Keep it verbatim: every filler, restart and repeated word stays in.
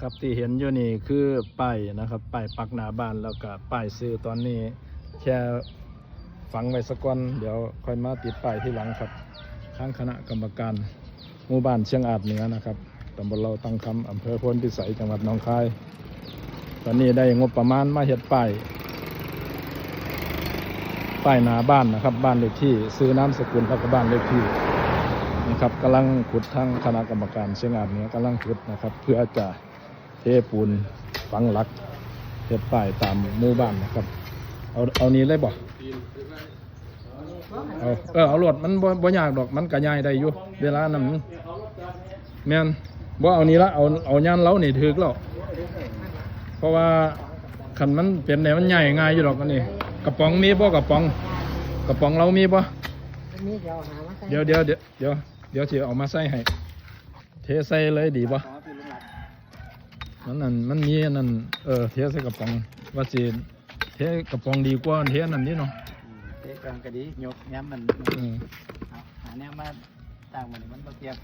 ครับ ที่เห็นอยู่นี่คือป้ายนะครับ ป้ายปักหน้าบ้าน แล้วก็ป้ายชื่อตอนนี้แค่ฝังไว้ซะก่อน เดี๋ยวค่อยมาติดป้ายทีหลังครับ ทางคณะกรรมการหมู่บ้านเชียงอาจเหนือนะครับ ตำบลเหล่าตังคำ อำเภอโพนพิสัย จังหวัดหนองคาย ตอนนี้ได้งบประมาณมาเฮ็ดป้าย ป้ายหน้าบ้านนะครับ บ้านเลขที่ ชื่อนามสกุล แล้วก็บ้านเลขที่นะครับ กำลังขุด ทางคณะกรรมการเชียงอาจเหนือกำลังขุดนะครับ เพื่อจะเทปูนฝังหลัก เฮ็ดป้ายตามหมู่บ้านนะครับ เอา เอานี่เลยบ่ เอา เออ เอาโลด มันบ่ บ่ยากดอก มันก็ย้ายได้อยู่ เวลานั้น แม่น บ่ เอานี่ละ เอา เอาย่านเหล้านี่ถืกแล้ว เพราะว่าคันมันเป็นเนี่ย มันย้ายง่ายอยู่ดอกอันนี้ กระป๋องมีบ่ กระป๋อง กระป๋องเหล้ามีบ่ มีเดี๋ยวหามาใส่ เดี๋ยว เดี๋ยว เดี๋ยว เดี๋ยว เดี๋ยวสิเอามาใส่ให้ เทใส่เลยดีบ่ ขอพี่ลุงหลัก มันนั่น มันมีอันนั่น เออ เทใส่กระป๋อง ว่าสิเทกระป๋องดีกว่าเทอันนั่นนี่เนาะ อืมเทกลางก็ดี ยกย้ำมัน เออ เอาหาแนวมาตั้งมัน มันบ่เทียบ